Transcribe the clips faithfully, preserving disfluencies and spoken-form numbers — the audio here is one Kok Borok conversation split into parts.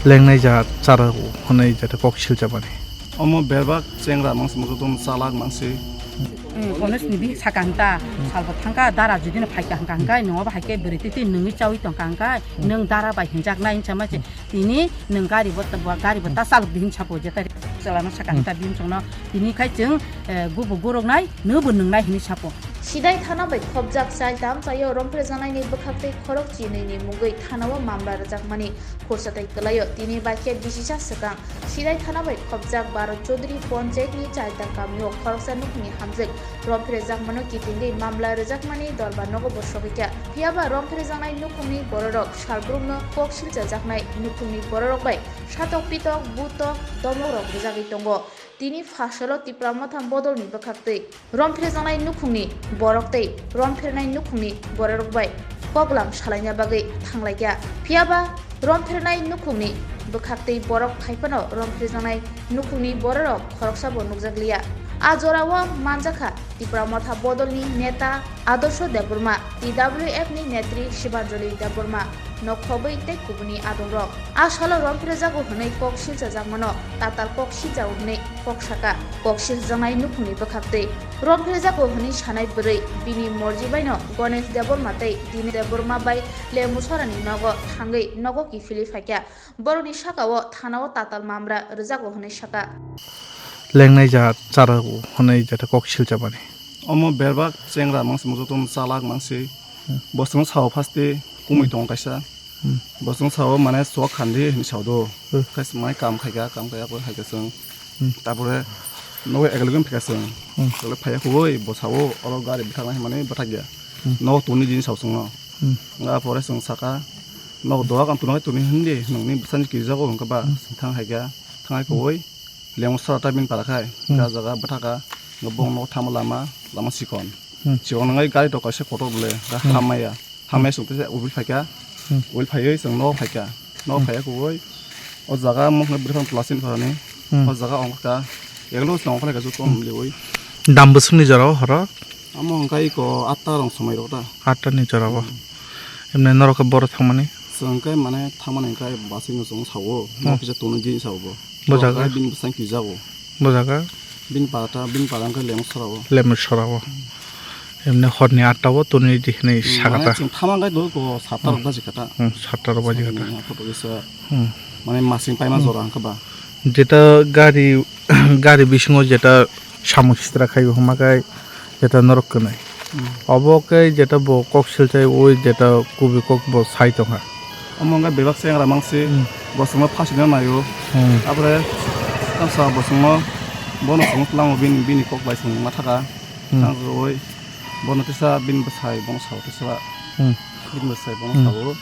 Lengnai ja chara hwnwi jata kok silchabani. Omo berbak chengra mangsi, motom chalak mangsi. Hmm, Ganesh ni bihik saka hwnka, salbo thangka, dara judino phaika hwnka hwnka, nwng obo hai khe bwrwi twi twi nwngwi chaui tongka hwnka, nwng dara bai hinjak nai hinsa ma se, tini nwng gari bo, gari bo ta chalok di hinsa po jeta chalano saka hwnka bini chwngno, tini khai chwng, eh, gubu gorok nai, nwbo nwng nai hinwi sapo. Sidai thana bai khopjak chai tamchaio romphrejanai ni bwkhak tei khorok chinwi ni mungwi thana o mamla rwjakmani. Khursa tei kwlaio tini bai khe bisisa swkang Sidai thana bai khopjak Bharat Chaudhary Panchayat ni Chaitang kamio khoroksa nukhungni hamjwk romphrejakmano kitingwi mamla rwjakmani dorbar nogo bo sogwi kha. Phiyaba romphrejaknai nukhungni bororok salbrumno kok silchajaknai nukhungni bororok bai satok pitok butok domokrok rwjagwi tongo. Tini phasalo Tipra Motha bodolni bwkhaktwi romphrejaknai nukhungni borok tei romphirnai nukhungni bororok bai koklam salaina bagwi thanglaikha. Phiyaba romphirnai nukhungni bwkhaktwi borok phaiphano romphirjaknai nukhungni bororok khoroksabo nukjakliya. A jorao manjakha Tipra Motha bodolni neta Adorsho Debbarma, T W F ni netri Shibanjali Debbarma, nok khobwi tei kubuni adongrok. A salo romphrejago hwnwi kok silchajakmano tatal kok siljago hwnwi kok saka. Kok siljaknai nukhungni bwkhaktwi romphrejago hwnwi sanai bwrwi bini morji baino Ganesh Debbarma tei Dini Debbarma bai Lemusorani nogo thangwi nogo kiphilwi phaikha. Borokni sakao thanao tatal mamra rwjago hwnwi saka. Lengnai ja chara hwnwi jeta kok silchabani. Omo berbak chengra mangsi, motom chalak mangsi. Hmm. Bosongno sao phaste kumui tongo kaisa. Hmm. Bosong sao mane chwk khandi hinwi sao do. Hmm. Khe chwng mai kam khaikha, kam khaikha koi khaikha chwng. Hmm. Tapore nogo egle gwn phaikha chwng. Hmm. Tole phaiya khugui bo sao oro gari bwthaknai hinmani bwthakya. Hmm. Nogo tuni jini sao chwngno. Hmm. Nga pore chwng saka, "Nogo doga kam tunai tuni hindi, nongni bwsani kijago," hwnkhe ba. Hmm. Chwng thang haikha, thangai khugui lengmo sara ta bini para khai. Hmm. Ga jaga bwthaka, nga bong nogo thangma lama, lama chikon. Hmm. Chikon nangwi gari rok kaisa kotor bole, ga. Hmm. Hamya. Hamya sung tesa ubil phaikha. Hmm. Ubil phaiwi chwng nogo phaikha. Nogo. Hmm. Phaiya khugui o jaga mokhe bwrwi phang plastic phani. Hmm. O jaga ongkha. Eglo chwng ongkha kha joto. Hmm. Liwi. Dam bwswkni jorao horo? Amo hwnkha iko atta rong somai rok da. Atta ni jorao. Hmm. Emne norok khe boro thangmani? Chwng khe mane thangmani hwnkhe bachino chwng sao. Hmm. Norok kisa tonwi di sao bo. Bo jaga? Norok khe bini bwsang kijago. Bo jaga? Bini para ta, bini para wngkha Lemsora o. Lemsora o. Emne horni atta o tonwi di hinwi. Hmm, sakha mane ta. Chwng thama wngkha do ko satta rok. Hmm. Baji kha ta. Hmm, satta rok baji kha ta. Satta rok baji kha ta. Hmm. Mane masing paima. Hmm. Jora wngkha ba. Jeta gari, gari bisingo jeta samung sitra khai hwnma khe jeta norok kwnwi. Hmm. Obo khe jeta bo kok silchai oi jeta kubi kok bo sai tongkha. Omo wngkha bebak se wngkha mangsi. Hmm. Bosongno phasino naio. Hmm. Abore tamsa bosongno bono songno tlango bini, bini kok bai songma thaka. Hmm. Tang roi bono tesa bini bwsai bono sao tesa. Hmm. Bini bwsai bono. Hmm. Sao.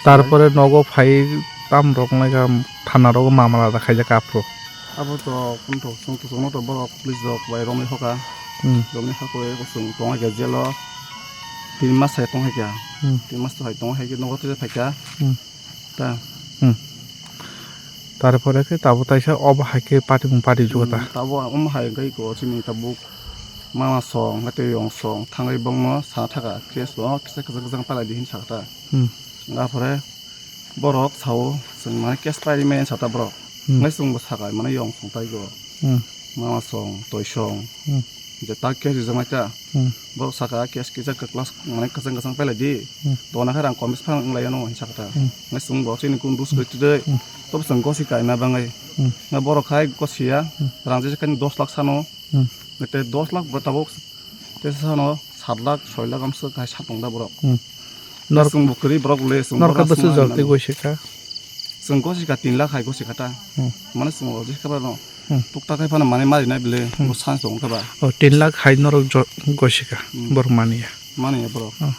Tarpore nogo phai tam rok nai kha thana rogo mamala da khaijak aphuru. Abo to kunto chwng to chwngno to borok police rok bai romwi hoka. Hmm. Romwi hakoi chwng tong hai kha jail o. Tin mas hai tong hai kha. Hmm. Tin mas to hai tong hai khe nogo tesa phai kha. Hmm. Ta. Hmm. Tarpore khe tabuk taisa obo hai khe patimung pati jugo ta. Hmm, tabuk omo hai wngkha iko chini tabuk mama song, hwnkhe tei yong song thangwi bongno sana thaka case bo kisa kwchang kwchang palai di hinwi sakha ta. Hmm. Wngkha pore borok sao chwng mane case paimani sata borok. Hmm. Hwnkhe chwngbo sakha mane yong song taigo. Hmm. Mama song, toi song. Hmm. Je ta case rijak nai ta. Hmm. Borok saka case kisa kwchang mane kwchang kwchang pailai di. Hmm. Tona khe rang komis phang wng lai ano hinwi sakha ta. Hmm. Nai chwng bo chini kun dus kwrwi twi. Hmm. Tobo chwng gosi kaima bangwi. Hmm. Na borok khai gosi ya. Hmm. Rang jesa kani dos lakh sano. Hmm. Tei dos lakh bo tabuk tei sano sat lakh soi lakh amswk hai satong da borok. Hmm. Nor-, chwng bo kwrwi borok le chwng norok borok bwswk aswk jor tei mano. Gosi kha. Chwng gosi kha tin lakh hai gosi kha ta. Hmm. Mane chwng o jesa kha no. Hmm. Tukta khai phano mane mari nai bile. Hmm. Bo sans tong kha ba. O tin lakh hai norok jo-, gosi kha. Hmm. Borok mani ya. Mani ya borok. Oh.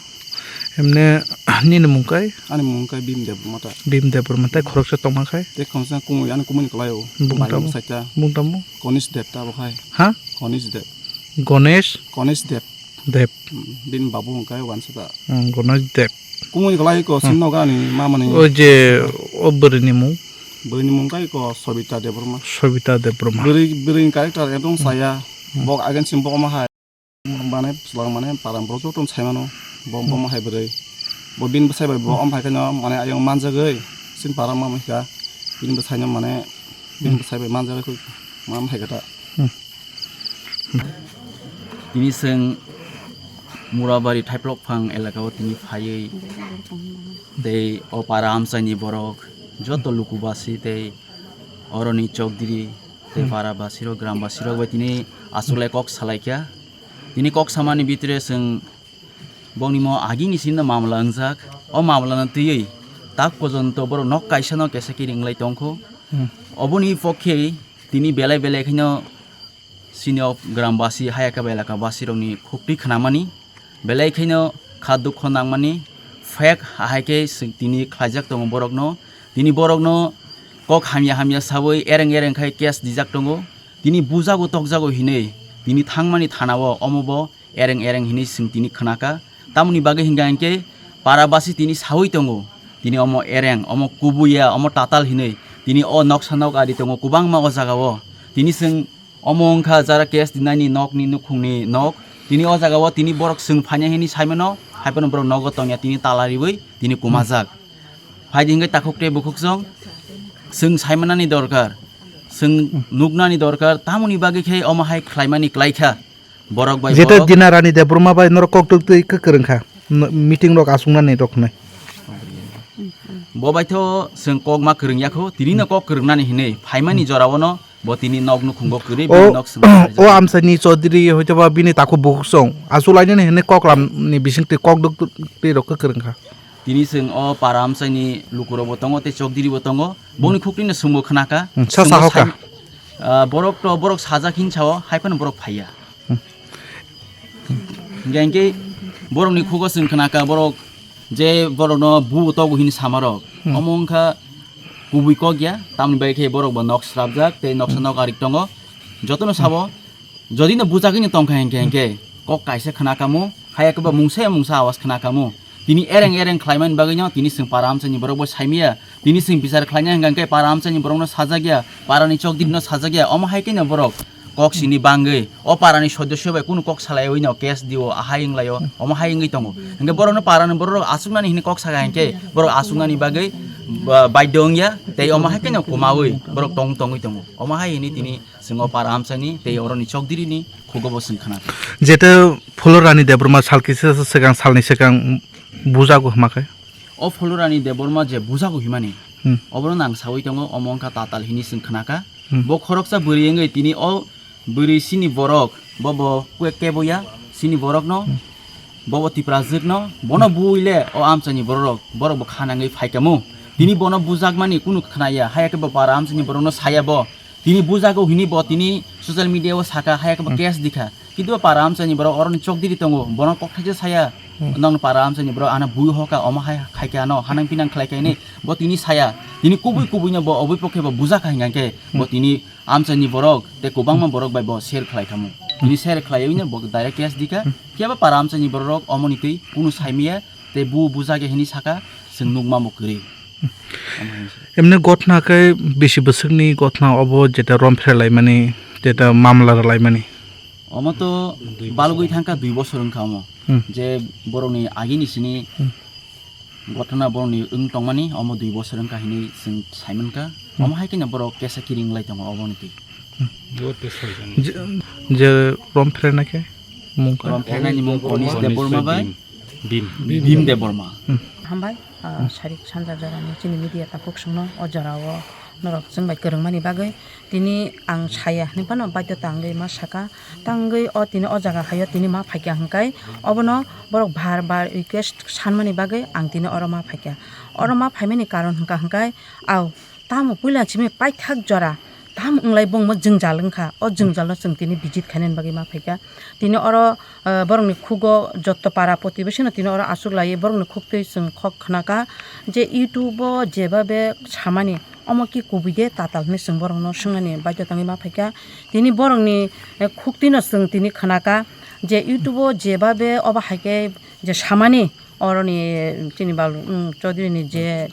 Emne nini mung kai? Ani mung kai Bhim Debbarma ta. Bhim Debbarma tai khoroksa tongma khai? Te khoroksa kumui ani kumui ni kwlai o. Bung tamo? Bung tamo? Konish Deb ta bo khai. Ha? Konish Deb. Ganesh? Konish Deb. Deb. Hmm, bini babu hwnkhe wansa ta. Hmm, Ganesh Deb. Kumui kwlai ko. Hmm. Sinno gani mamani. O je o bwrwini mung? Bwrwini mung kai ko Sobita Debbarma. Sobita Debbarma. Bwrwi, bwrwini character ekdom. Hmm. Saya. Hmm. Bok again sim bok ma hai. Mane swlang mane param borok joto sai mano. Bo, bo. Hmm. Ma hai bwrwi. Bo bini bwsai bai bo. Hmm. Om hai khe no mane ayang manjagwi. Chini para ma wngkha, bini bwsaino mane, bini bwsai bai manjak kho, ma wngkha ta. Hmm. Tini chwng Murabari Thaiplok Phang elaka o tini phaiwi tei o para amchaini borok joto lukubasi tei oroni chokdiri tei para basi rok, gram basi rok bai tini achuklai kok salaikha. Tini kok samani bitire chwng bongni mo agini sinno mamla wngjak. O mamlano twiwi tak pojonto borok nok kaisano kesa kiring wngwi tongkho. Hmm. Oboni pokhe tini belai belai kheno sini o gram basi, hayaka belaka basi rokni khukti khnamani, belai kheno kha dukho nangmani, fake ahai khe tini khlaijak tongo borokno. Tini borokno kok hamya hamya sawi ereng ereng khai case dijak tongo. Tini bujago tokjago hinwi tini thangmani thana o omo bo ereng ereng hinwi chwng tini khnakha. Tamoni bagwi hinkha hinkhe para basi tini sawi tongo, tini omo ereng, omo kubuya, omo tatal hinwi tini o noksa nok ari tongo kwbangma o jaga o. Tini chwng omo wngkha jara case dinani nokni nukhungni nok. Tini o jaga o tini borok chwng phaina hinwi saimano, haiphano borok nogo tongya tini tala riwi tini kumajak. Phaidi hinkhe takhuk tei bukhuk chwng, chwng saimanani dorkar, chwng nuknani dorkar, tamoni bagwi khe omo hai khlaimani klaikha. Borok bai Jeta borok. Dina Rani Debbarma bai norok kok twk twi kwrwng kha. N-, meeting rok aswk nani rok hwnwi. Bo bai tho chwng kok ma kwrwng yakho, tini no kok kwrwng nani hinwi phaimani jora o no bo tini nok nukhungo kwrwi bini O, nok swng o amsani Chaudhary hoito ba bini takhuk bukhuk song. Aswk lainani hinwi kok lam ni bising twi kok duk twi rok kwrwng kha. Tini chwng o para amchaini lukurok bo tongo tei chokdiri bo tongo. Bongni khukri no chwngbo khnakha. Hmm, sa Chwngbo sahoka. Sai-, ah, borok to, borok sajak hin sao, hai phano borok phaiya. Hmm. Hinkhe, hinkhe borokni khugo chwng khnakha, borok je borokno bu togo hini samarok. Hmm. Omo wngkha kubui kok ya, tamni bai khe borok bo nok srapjak tei noksa nok arik tongo. Jotono sabo, jodi no bujagwi no tongkha hinkhe, hinkhe kok kaisa khna kamo, haya khe ba mungsa ya mungsa awas khna kamo. Tini ereng ereng khlaimani bagwi no tini chwng para amchaini borok bo saimaya. Tini chwng bichar khlaina hwnkha hinkhe para amchaini borokno sajakya, parani chokdiri no sajakya. Omo hai khe no borok kok sini bangwi o parani sodosyo bai kunu kok salaiwi no case dio, ahai wnglaio, omo hai wngwi tongo. Hinkhe borokno parani borok aswknani hini kok saka hinkhe borok aswknani bagwi ba-, baidyo wngya tei omo hai khe no kwmawi borok tong tongwi tongo. Omo hai hini tini Chwng o para amchaini tei oroni chokdirini khugo bo chwng khna. Jeta Pholorani Debbarma sal kisa swkang, salni swkang bujago hwma khe? O Pholorani Debbarma je bujago himani, Hmm. obono nang sawi tongo, omo wngkha tatal hini chwng khna kha. Hmm. Bo khoroksa bwrwi wngwi tini o bwrwi sini borok, bo bo kue-, kebo ya, sini borokno, Hmm. bo bo Tiprajwkno, bono buwi le o amchaini borok, borok bo kha nangwi phai kamo. Tini bono bujakmani kunu khna ya, haya khe bo para amchaini borokno saya bo. Tini bujago hini bo tini social media o saka, haya khe bo Hmm. case dikha. Kintu bo para amchaini borok oroni chokdiri tongo, bono kok thaisa saya. Hmm. Nang para amchaini borok ano bui hoka, omo hai khai khe ano hanang pinang khlai khe hinwi bo tini saya. Tini kubui kubui no bo obui pokhe bo bujakha hinkha khe bo Hmm. tini amchaini borok tei kwbangma borok bai bo share khlai khamu. Tini share khlaiwi no bo direct case dikha. Hmm. Phiya ba para amchaini borok omoni twi kunu saimaya tei bu bujage hinwi saka, chwng nukma bo kwrwi. Emni gotna khe bisi bwswkni gotna obo jeta rom phrelaimani, jeta mamla rwlaimani. Omo to balugwi thangkha dui bosor wngkha omo. Hmm. Je borokni agini sini Hmm. gotna borokni wng tongmani omo dui bosor wngkha hinwi chwng saimankha. Hmm. Omo hai kheno borok kesa kiring lai tongo oboni twi. Je, je rom phrena khe mung kha? Rom phrena ni mung Konis Debbarma bai Bhim. Bhim Debbarma. Hmm. Hambai, ah, sarik sanja jorani chini media takhuk songno o jorao norok chwng bai kwrwngmani bagwi tini ang saya hinwi phano baidhota wngwi ma saka. Tangwi o tini o jaga haio tini ma phaikha hwnkhe obono borok bar bar request sanmani bagwi ang tini oro ma phaikha. Oro ma phaimani karon hwnkha hwnkhe, au, tamo puila simi paithak jora tam wnglai bongmo jwngjal wngkha. O jwngjalo chwng tini visit khainani bagwi ma phaikha. Tini oro, eh, borokni khugo jotto para protibesi no tini oro aswk laiwi borokni khuktwi chwng khok khnakha je YouTube o jebabe samani omo ki kubui de tatal hinwi chwng borokno swngnani baidhota wngwi ma phaikha. Tini borokni, eh, khuktwi no chwng tini khnakha je YouTube o jebabe obo hai khe je samani oroni chini balu, mm, Chaudhary ni je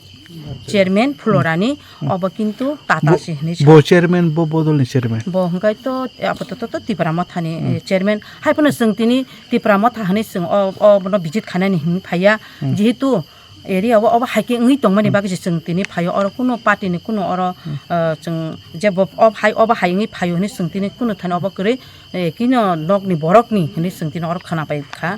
chairman Pholorani, obo kintu tata Bo, se hinwi sa. Bo chairman, bo bodol ni chairman. Bo hwnkhe to, eh, apato to, to Tipra Motha ni, eh, chairman. Hai phano chwng tini Tipra Motha hinwi chwng o, o bono visit khainani hinwi phaiya. Jehetu area o obo hai khe wngwi tongmani bagwi se chwng tini phaio, oro kuno party ni kuno oro, ah, chwng je bo ob hai obo hai wngwi phaio hinwi chwng tini kuno thani obo kwrwi, eh, kino nokni borokni hinwi chwng tini oro khwna pai kha.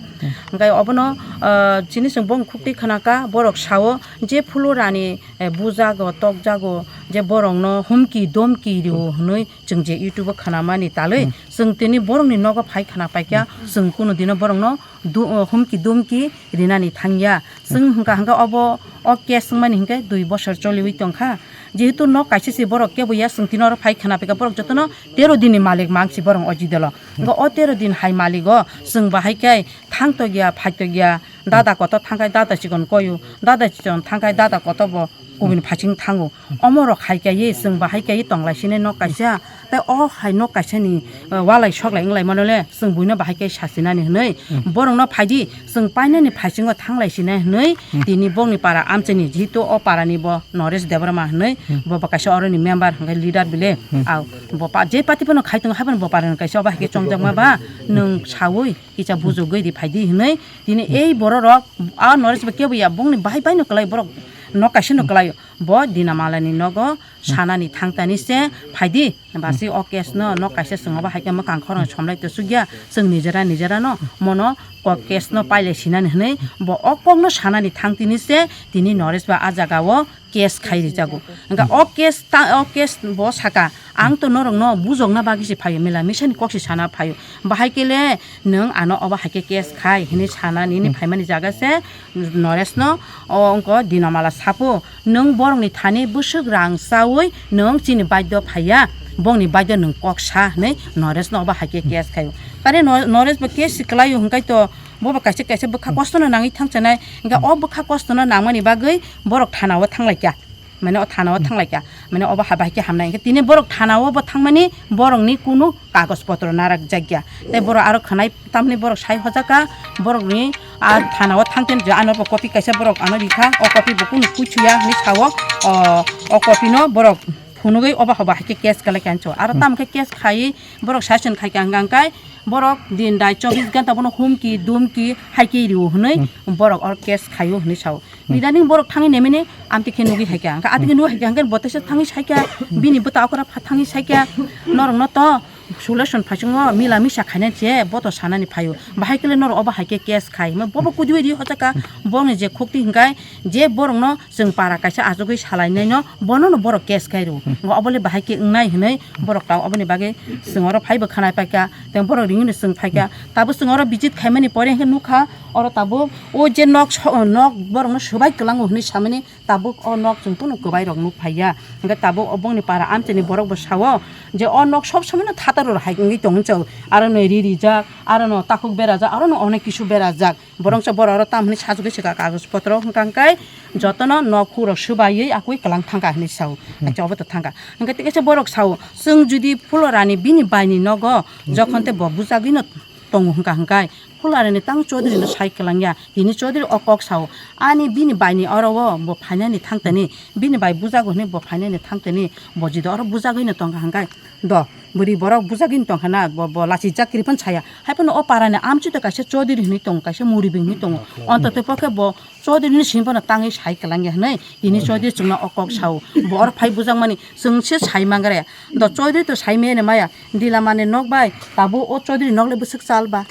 Hwnkhe obono, ah, chini chwng bong khuktwi khwna kha, borok sao je Phulo Rani, eh, bujago, tokjago, je borokno humki domki rio hinwi chwng je YouTube o khwnamani talwi, chwng tini borokni nogo phai khwna paikha, chwng kuno dino borokno du-, humki dumki rinani thangya. Chwng hwnkha hwnkhe obo o case wngmani hinkhe dui bosor choliwi tongkha. Jehetu nok kaisa se borok kebo ya, chwng tini oro phai khwna paikha, borok jotono tero dinni malik mang si borok o jidolo. Hwnkhe o tero din hai malik o chwng bahai khe thang tokya, phai tokya, dada kotor thangkhai dada chikon koyu, dada chikon thangkhai dada kotor bo kubun phaching thango. Omo rok hai kaiye chwng bahai kaiye tonglai sinai nok kaisa, tei o hai nok kaisa ni, eh, walai soklai wnglaimano le chwng buino bahai khe sasinani hwnwi borokno phaidi chwng painani phaisingo thanglai sinai hwnwi tini bongni para amchaini, jehetu o parani bo Noresh Debbarma hwnwi, bo bo kaisa oroni member hwnkhe leader bile. Au bo pa-, je party phano khai tongo, haibano bo parani kaisa obo hai khe chongjakma ba nwng saui kisa bujugwi ri phaidi hwnwi tini ei bororok a Noresh bo kebo ya, bongni bahai baino kwlai borok nok kaisa no kwlai. Bo Dina Malani nogo sanani thangtani se phaidi. Basi o case no nok kaisa chwng obo hai khe mwkhang khorang somlai to sugya, chwng nijera nijera no mono kok case no pailai sinani hwnwi bo o kok no sanani thangtini se tini Noresh ba a jaga o case khai rijago. Hwnkha o case ta, o case bo saka, "Ang to norokno bujokna bagwi se phaio, mela misani kok se sana phaio. Bahai kele nwng ano obo hai khe case khai," hinwi sana nini phaimani jaga se Noreshno o wngkha Dinamala sapo, "Nwng borokni thani bwswk rang chaui nwng chini baidyo phaiya, bongni baidyo nwng kok sa," hinwi Noreshno obo hai khe case khaio. Tare No-, Noresh bo case se kwlaio, hwnkhe to bobo kaisa kaisa bwkha kostono nangwi thangchanai, hwnkhe o bwkha kostono nangmani bagwi borok thana o thanglaikha. Mane o thana o thanglaikha, mane obo ha bahai khe hamnai. Hwnkhe tini borok thana o bo thangmani borokni kunu kagoj potro narakjakya. Tei borok aro khwnai tamni borok sai hojakha, borokni a thana o thangteni je ano bo copy kaisa borok ano rikha, o copy bo kunu puithuya hinwi sao, o, o copy no borok phunugwi obo ha bahai khe case kwlaikha hinwi sao. Aro tamo khe case khaiwi borok session khaikha hwnkha hwnkhe borok din dai chobbish ghanta bono humki dumki hai khe rio hinwi borok oro case khaio hinwi sao. Nidaning borok thangwi nemene amtwi khe nugwi hai kha. Hwnkhe atwi khe nugwi hai kha, hwnkhe bo teisa thangwi sai kha, bini bwta okra pha thangwi sai kha, norokno to solution phaichungo mila misa khaina je bo to sanani phaio. Bahai kele norok obo hai khe case khai. Hwnkhe bobo kudiwi ri hochakha, bongni je khukti hwnkhe je borokno chwng para kaisa achugwi salainaino bonono borok case khai rw. Hwnkhe obole bahai khe wngnai hwnwi borok ta oboni bagwi chwng oro phaibo khwnai paikha, tei borok ringwi no chwng phaikha. Tabuk chwng oro visit khaimani pore hwnkhe nukha, oro tabuk o je nok so-, nok borokno swbai kwlango hwnwi samani tabuk o nok chwng kunu kwbai rok nuk phaiya. Hwnkhe tabuk o bongni para amchaini borok bo sao je o nok sob somoi no thataro hai wngwi tong chwng, aro no ri rijak, aro no takhuk berajak, aro no onek kisu berajak. Borok se borok oro tam hwnwi sajagwi se kagoj potro hwnkha hwnkhe jotono nok huk rok swbaiwi akwi kwlang thangkha hwnwi sao. Acha obo to thangkha. Hwnkhe tei kaisa borok sao, chwng jodi Phulo Rani bini baini nogo jokhon tei bo bujagwi no tongo hwnkha hwnkhe Phulo Rani tang Chaudhary no sai kwlangya. Tini Chaudhary o kok sao, ani bini baini oro o bo phainani thangtani, bini bai bujago hwnwi bo phainani thangtani, bo jodi oro bujagwi no tongkha hwnkhe do bwrwi borok bujagwi no tongkha na, bo, bo lachijak kwrwi phano saya. Hai phano o parani amchito kaisa Chaudhary hwnwi tongo, kaisa Muribing hwnwi tongo. Ontoto pokhe bo Chaudhary ni simi phano tangwi sai kwlangya hwnwi tini Chaudhary chwngno o kok sao. Bo oro phai bujakmani chwng se sai mangre. Do Chaudhary to sai mene maya. Dilamani nok bai tabuk o Chaudhary nok le bwswk chal ba.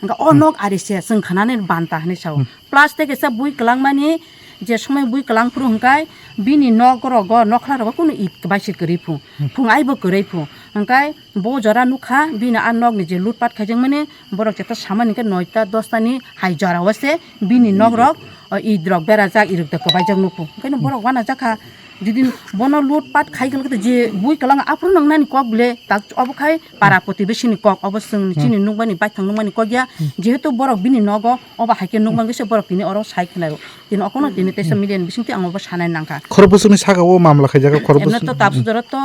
Hwnkhe o nok ari se chwng khanani banta hwnwi sao. Plus tei kaisa bui kwlangmani je somoi bui kwlang phuru hwnkhe bini nok rogo nokhla rogo kunu it bai se kwrwi phu. Phung aibo kwrwi phu. Hwnkhe bo jora nukha, bini a nokni je lutpat khaijakmani, borok jeta samani hwnkhe noita dosta ni hai jora o se bini nok rok, o, id rok berajak, iruk da kwbaijak nukho. Hwnkhe no borok uanajakha, jodi bono lutpat khai kwlwkhe je bui kwlwng aphuru nang nani kok bile, tak obo khai para protibesi ni kok, obo chwng chini nukmani baithang nukmani kok ya, jehetu borok bini nogo obo hai khe nukmani se borok tini oro sai khwlaio. Tini okono tini teisa media ni bisingtwi ang obo sanai nangkha. Khorokbosongni saka o mamla khaijak, khorokbosong. Emno to tabuk jora to,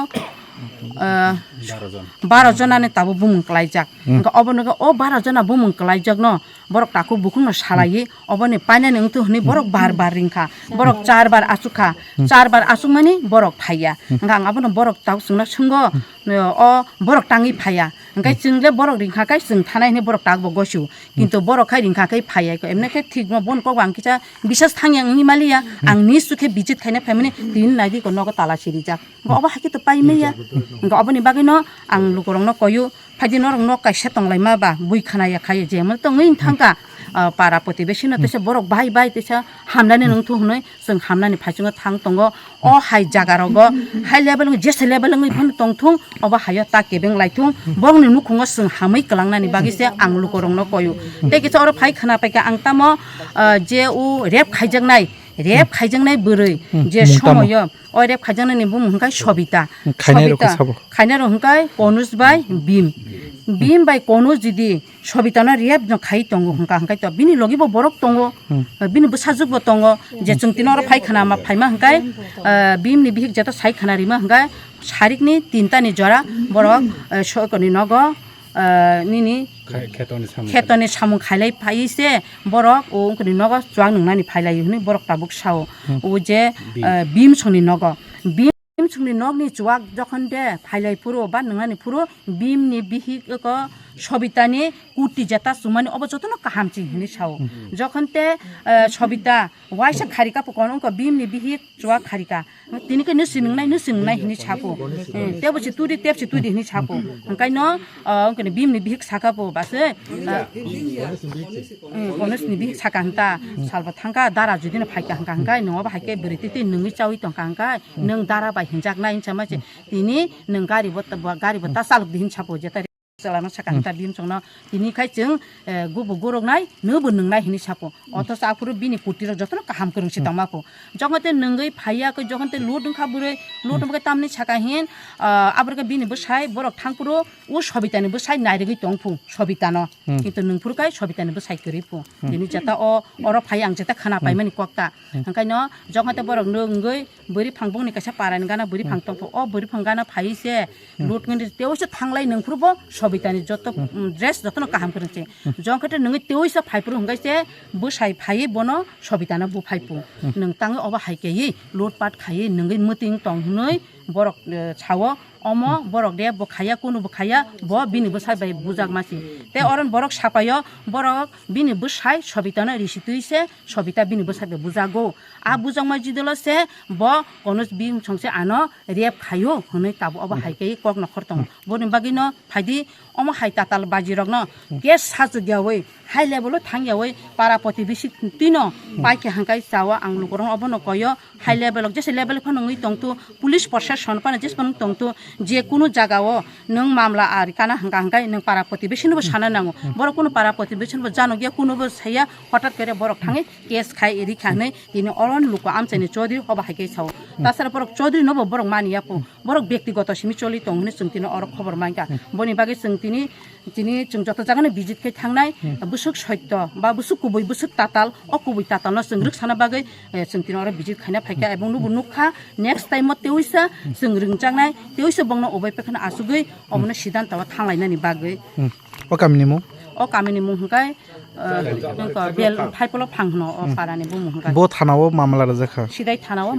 ah, Baro jona. Baro jonani tabuk bumung kwlaijak. Hmm. Hwnkhe obo nokhe o baro jona bumung kwlaijakno borok takhuk bukhukno salaiwi oboni painani wngthu hwnwi borok bar bar ringkha. Borok char bar achukha. Hmm. Char bar achukmani borok phaiya. Hmm. Hwnkhe ang abono borok tabuk chwngno swngo, o borok tangwi phaiya. Hwnkhe chwng le borok ringkha khe chwng thanai hwnwi borok tabukbo gosu. Kintu borok khai ringkha khe phaiya. Emne khe thikno bon kok ang kisa bisas thangya wngwi maliya. Hmm. Ang ni sukhe visit khaina phaimani tini naidi ko nogo tala sirijak. Hwnkhe obo hai khe to pai manya. Hwnkhe oboni bagwino ang lukurokno koyu, phaidi norok nok kaisa tonglaima ba, bui khna ya khai je mo tongwi thangkha, ah, para protibesi no teisa borok bai bai teisa hamnani nung thu hwnwi chwng hamnani phaichungo thang tongo. O hai jaga rogo high level wngwi jesa level wngwi phano tong thung, obo hayo ta kebeng lai thung, borokni nukhungo chwng hamwi kwlangnani bagwi se ang lukurokno koyu. Tei kisa oro phai khna paikha ang tamo, ah, je o rape khaijaknai, rape khaijaknai bwrwi je somoyo. O rep khaijaknani bumung hwnkhe Sobita. Khainai rok Sobita. Sabo. Khainai rok hwnkhe Konuj bai Bim. Bim bai Konuj jodi Sobitano rep no khai tongo hwnkha, hwnkhe to bini logi bo borok tongo. Hmm. Bini bwsajwk bo tongo. Je chwng tini oro phai khna ma phaima hwnkhe, eh, Bim ni bihik jeto sai khna rima hwnkhe sarikni tinta ni jora borok, eh, sokoni nogo, ah, nini Khai-, khetoni samung. Khetoni samung khailai phai se borok o wngkoni nogo chuak nungnani phailai hwnwi borok tabuk sao. Hmm. O je, Bim. Ah, Bim songni nogo. Bim songni nokni chuak jokhon de phailai phuru ba nungnani phuru Bim ni bihik eko Sobitani kurti jeta chumani obo jotono kaham ching hwnwi sao. Hmm. Jokhon te, ah, Sobita waisa kharika pukon wngko Bim ni bihik chuak kharika. Tini khe nw sinwngnai, nw sinwngnai hwnwi sapo. Eh, tebo se tudi, teb se tudi hwnwi sapo. Hwnkhe no, ah, wngkhe ni Bim ni bihik saka po ba se, ah, eh, Konuj ni bihik saka hwnta, salbo thangkha, dara jodi no phaikha hwnkha hwnkhe, nwng obo hai khe bwrwi twi twi nungwi chaui tongkha hwnkhe, nwng dara bai hinjaknai hinsa ma se, tini nwng gari bo, gari bo ta chalok di hin sapo, jeta Chalano sakha Hmm. hwnta Bim chwngno tini khai chwng, eh, gubu guruknai, nwbo nungnai hwnwi sapo. Hmm. Othocho aphuru bini kurtirok jotono kaham kwrwng se Hmm. tongma pho. Jokhon te nungwi phaiya khe, jokhon te lut wngkha bwrwi, lut Hmm. wngkha tamni sakha hin, ah, aborokhe bini bwsai borok thangphuru o Sobitani bwsai nairigwi tong phu, Sobitano. Hmm. Kintu nungphuru khai Sobitani bwsai kwrwi phu. Hmm. Tini jeta o, oro phai ang jeta khana Hmm. paimani kokta. Hmm. Hwnkhaino jokhon te borok nungwi Bwrwi phang bongni kaisa parani gana bwrwi phang tongpho. O bwrwi phang gana phai se Hmm. lut ngani teoisa thanglai nungphuru bo Sobitani joto, Hmm. mm, dress jotono kaham kwrwng se. Hmm. Jong khe te nungwi teoisa phaiphuru hwnkhe se bwsai phaiwi bono Sobitano bu phaipu. Hmm. Nung tangwi obo hai kaiwi lut pat khaiwi nungwi mwtwing tong hwnwi borok, eh, sao. Omo borok de bo khaiya, kunu bo khaiya, bo bini bwsai bai bujak masi. Te oron borok sapaio, borok bini bwsai Sobitano risi twi se, Sobita bini bwsai bai bujago. A bujakma jidolo se bo Konuj bimsong se ano rep khaio hwnwi tabuk obo hai khe kok nokhor tongo. Boni bagwino phaidi omo hai tatal bajirokno case sajwk yaui high level o thang yaui para protibesi twino pai khe hangkai chao ang lukurokno obono koyo high level o jesa level phano wngwi tongthu police proshashan phano jesa phano wngwi tongthu je kunu jagao nwng mamla ari kana hangka hangkai nwng para protibesi no bo sana nango borok kunu para protibesi no bo janok ya kunu bo saya hotat kere borok thangwi case khai rikha hwnwi tini oro luku amchaini Chaudhary obo hai khe sao. Tasara borok Chaudhary no bo borok mani ya pho. Borok bektigoto simi choli tong hwnwi chwng tini oro khobor mankha. Boni bagwi chwng tini, tini chwng joto jagano visit khai thangnai bwswk soitto ba bwswk kubui bwswk tatal, o kubui tatalno chwng rwksana bagwi, eh, chwng tini oro visit khaina phaikha ebong nubo nukha next time o teoisa chwng rwngjaknai, teoisa bongno obai pekheno achugwi omono siddhanto o thanglainani bagwi. Hmm. O kamini mung? O kamini mung hwnkhe, eh, nokha Bel Phaipolo Phang hwno o parani bumung hwnkhe. Bo thana o mamla rwjakha? Sidai thana o